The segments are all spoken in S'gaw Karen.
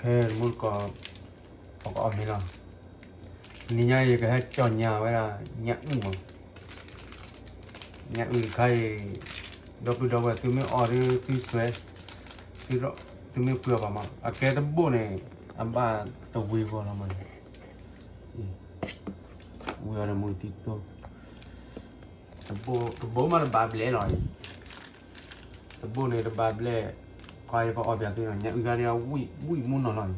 မုၢ်ကီး, ပကအီၣ်မ့ၤလီၤ. နံၤညါအံၤ ယကဟဲကၠီၣ်ညၣ်ဝဲဒၣ် ညၣ်အုၣ်မး. ညၣ်အုၣ်တခါအံၤ ဒီပုၢ်ဒီဝဲၢ် သုမ့ၢ်အီၣ်ဒီးသုစွဲ, သုမ့ၢ်ပှ့ၤအီၣ်ဘၣ်မး. အကဲတဘိၣ်န့ၣ် အဘၣ်တဝ့ၤဂီၢ်လီၤမး. ဝံၤအီၤဒီးမုၢ်သံတိၢ်, တဘိၣ်မးတဘၣ်ဘျဲၣ်လီၤ. တဘိၣ်န့ၣ်တဘၣ်ဘျဲၣ်, ကွၢ်ယကအီၣ်ပၠးသုနီၤ, ညၣ်အုၣ်ဂၤန့ၣ် ဝံၣ်မူနီၤလီၤန့ၣ်. ယ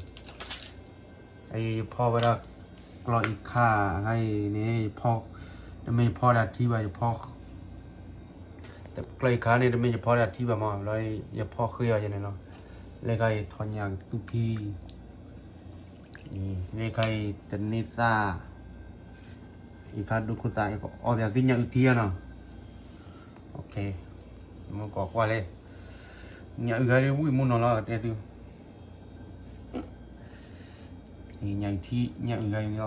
ဖီၣ်ဝဲဒၣ်ကျီၢ်အံၤခါ, အဂၤအံၤန့ၣ် တမ့ၢ်ယဖီၣ်ဒၣ်ထံဘၣ်, ယဖီၣ်, ကျီၢ်အံၤခါန့ၣ် တမ့ၢ်ယဖီၣ်ဒၣ်ထံဘၣ်မး, လီၤယဖီၣ်ဃ့အီၤယဲန့ၣ်လီၤ. လၢခါအံၤထီၣ်ညၣ်ကသူဖံ လၢခါအံၤတန့ၢ်သၣ်, အံၤခါဒိခိၣ်သၣ် ယကအီၣ်ပၠးသုညၣ်အုၣ်ထံဧါနီၤ. မုၢ်ကီးကွၢ်လဲၣ်, ညၣ်အုၣ်ဂၤဒ်ဝံၣ်မူနီၤလီၤ ကတဲသု, ညၣ်အုၣ်ထံ, ညၣ်အုၣ်ဂၤအံၤလီၤ,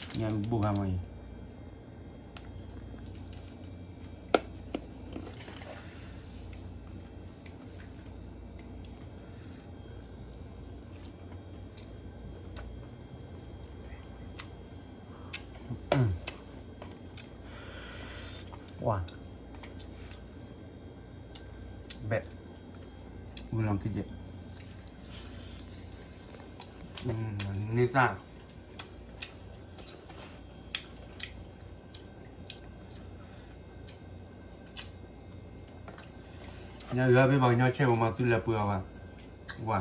ညၣ်အုၣ်ဘိၣ်ဂၤမးအံၤ. ဝါ, ဘဲၣ်, ဝံၤလီၤက့ၤယဲၢ်, န့ၢ်သၣ် ညၣ်အုၣ်ဂၤ ဖဲပှၤကညီဆဲးဖိမး သုလဲၤပှ့ၤအီၤဘၣ်, ဝါ,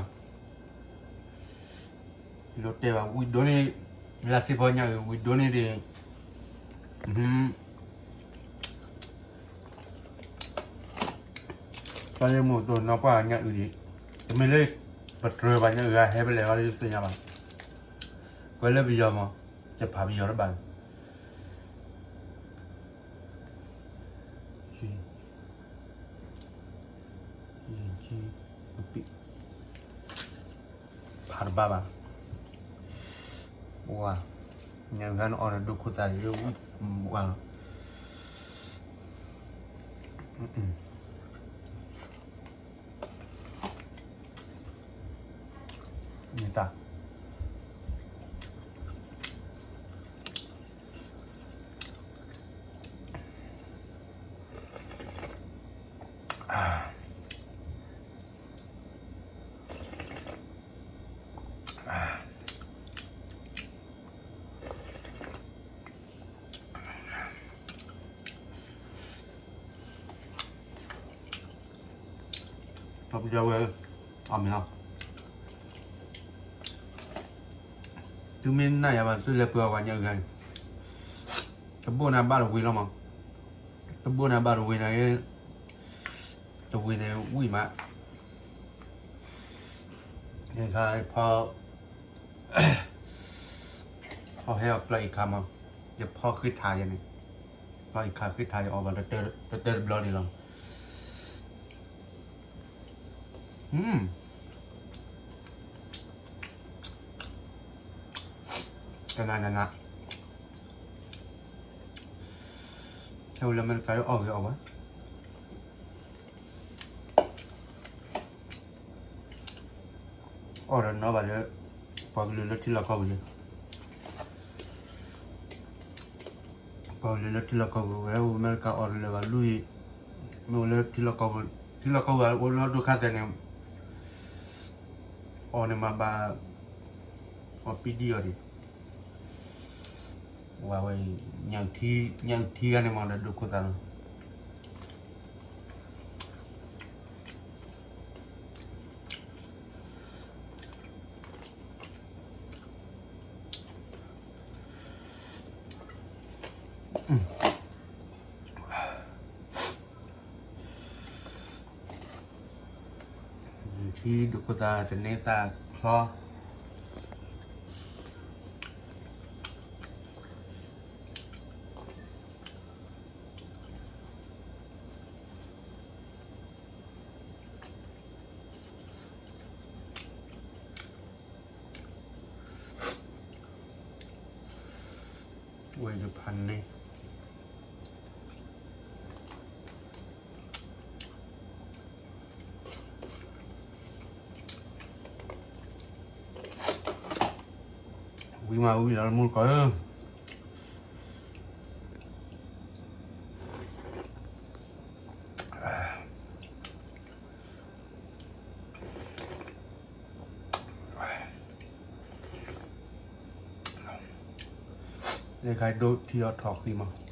လီၤတဲာ်ဘၣ် ဝံၣ်ဒိၣ်န့ၣ်, လၢစ့ဖီညၣ်အုၣ် ဝံၣ်ဒိၣ်န့ၣ်ဒီး, တၢ်လၢမိၢ်တိၢ်နီၢ်ပှၢ်ညၣ်အုၣ်ဒံး, တမ့ၢ်လၢ ပတြၢၤဘၣ်ညၣ်အုၣ်ဂၤ ဟဲဖဲလဲၣ်အီၤလၢယသ့ၣ်ညါဘၣ်, ကွဲးလၢပယီၤမး, ယဖးပယီၤတဘၣ် ဖးတဘၣ်ဘၣ်, ဝါ, ညၣ်အုၣ်ဂၤန့ၣ်အီၣ်ဒီးဒိခိၣ်သၣ်ယဲၢ်ဝံၣ်, ဝါလီၤ. မ့ၢ်တၢ် ဒီပုၢ်ဒီဝဲၢ်, အီၣ်မ့ၤလီၤ. သုမ့ၢ်နာ်ယၤဘၣ် သုလဲၤပှ့ၤအီၣ်ပှၤညၣ်အုၣ်ဂၤအံၤ, တဘိၣ်န့ၣ်ဘၣ်တဝ့ၤလီၤမး, တဘိၣ်န့ၣ်ဘၣ်တဝ့ၤန့ၣ်, တဝ့ၤန့ၣ်ဝံၣ်မး, ဖီ ဖီဟဲအီၤကျီၢ်အံၤခါမး, ယဖီဃ့ထးယဲန့ၣ်, ကျီၢ်အံၤခါဃ့ထးယအီၣ်ဘၣ် တတၢတဘျီန့ၣ်လီၤ. ကနၣ်နနၣ်, ဟဲဝဲလၢအမဲရကၤလၢအီၣ်ဂ့ၤအီၣ်ဝဲ အီၣ်ဒီးနီၢ်ဘၣ်ဒီး ပှၤကလုာ်လၢထံလီၢ်ကီၢ်ပူၤန့ၣ်, ပှၤကလုာ်လၢထံလီၢ်ကီၢ်ပူၤ ဝဲအိၣ်အမဲရကၤအီၣ်တလၢာ်ဘၣ် လွံၢ်, မ့ၢ်အိၣ်လၢထံလီၢ်ကီၢ်ပူၤ, ထံလီၢ်ကီၢ်ပူၤအိၣ်လၢဒိၣ်ခါသဲးန့ၣ်, အီၣ်န့ၣ်မၤဘၣ်, အီၣ်ပံဒံအီၤဒံး ဝဲ, ညၣ်အုၣ်ထံဂၤန့ၣ်မၤဒီးဒိခိၣ်သၣ်လီၤ. ထံဒိခိၣ်သၣ်တန့ၢ်သၣ်ချီ ဝဲယဖးန့ၣ် ဝံၤမးဝံၤလီၤမူကီၢ်ဧၢ, လၢခါဒိထံအီၣ်ထီၣ်ဃံမး,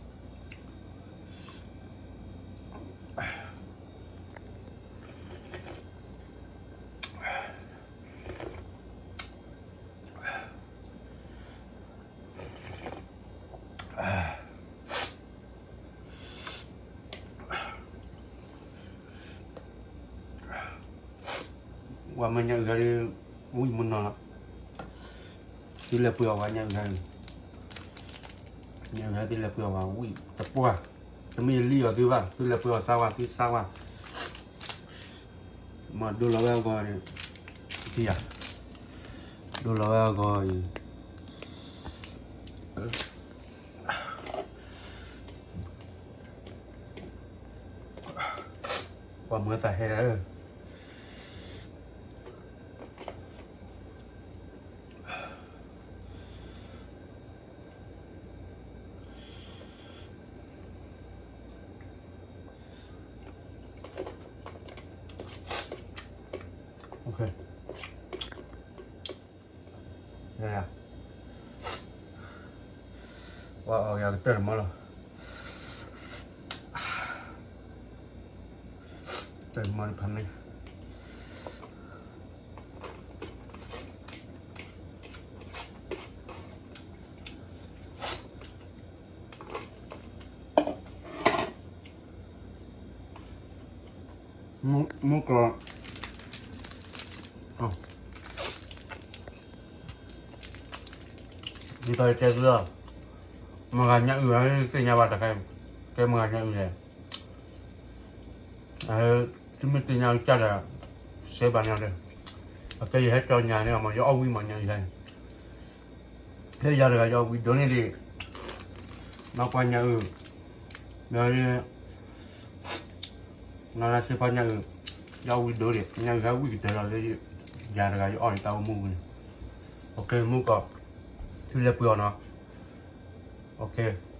ဝဲမ့ၢ်ညၣ်အုၣ်ဟဲဒ် ဝံၣ်မနီၤလီၤ, သုလဲၤပှ့ၤအီၣ်ဝဲညၣ်အုၣ်ဟဲ, ညၣ်အုၣ်ဟဲသုလဲၤပှ့ၤအီၣ်ဝဲဝံၣ်တပှၢ်, တမ့ၢ်လံအီၤသုဘၣ်, သုလဲၤပှ့ၤအီၣ်စါဝါ သုစါဝါ, မၤဒိလီၤဝဲအဂီၢ်န့ၣ်, ထံၣ်ယၤ, ဒိလီၤဝဲအဂီၢ်အံၤ ပှၤမၤတၢ်ဟဲဧၢ, ဝဲအီၣ်ယၤကတၢၢ်တမီၤလီၤ, တၢၢ်တမီၤဖးမ့ၢ် မူကီၢ်, ဒ်သိးယတဲသုလီၤ, မဂၤညၣ်အုၣ် သ့ၣ်ညါဘၣ်တခါ, ကဲမဂၤညၣ်အုၣ်လဲၣ်, သုမ့ၢ်သ့ၣ်ညါကစၢ်ဒီး, စဲဘၣ်ညါဒီး, အကဲယဟဲကၠီညါန့ၣ်မး ယအီၣ်ဝံၣ်မးညၣ်အုၣ်ဟဲ ဟဲယၤတဂၤယအီၣ်ဝံၣ်ဒိၣ်န့ၢ်ဒံး, နီၢ်ပှၤညၣ်အုၣ်, မ့ၢ်, နီၢ်လါစ့ဖီညၣ်အုၣ်, ယအီၣ်ဝံၣ်ဒိၣ်ဒံး ညၣ်အုၣ်ဟဲဝံၣ်ကတၢၢ်လီၤလၢ, ယၤတဂၤယအီၣ်ယတၢ်အိၣ်မူပူၤန့ၣ်, မူကီၢ်, သုလဲၤပှ့ၤအီၣ်နီၤ,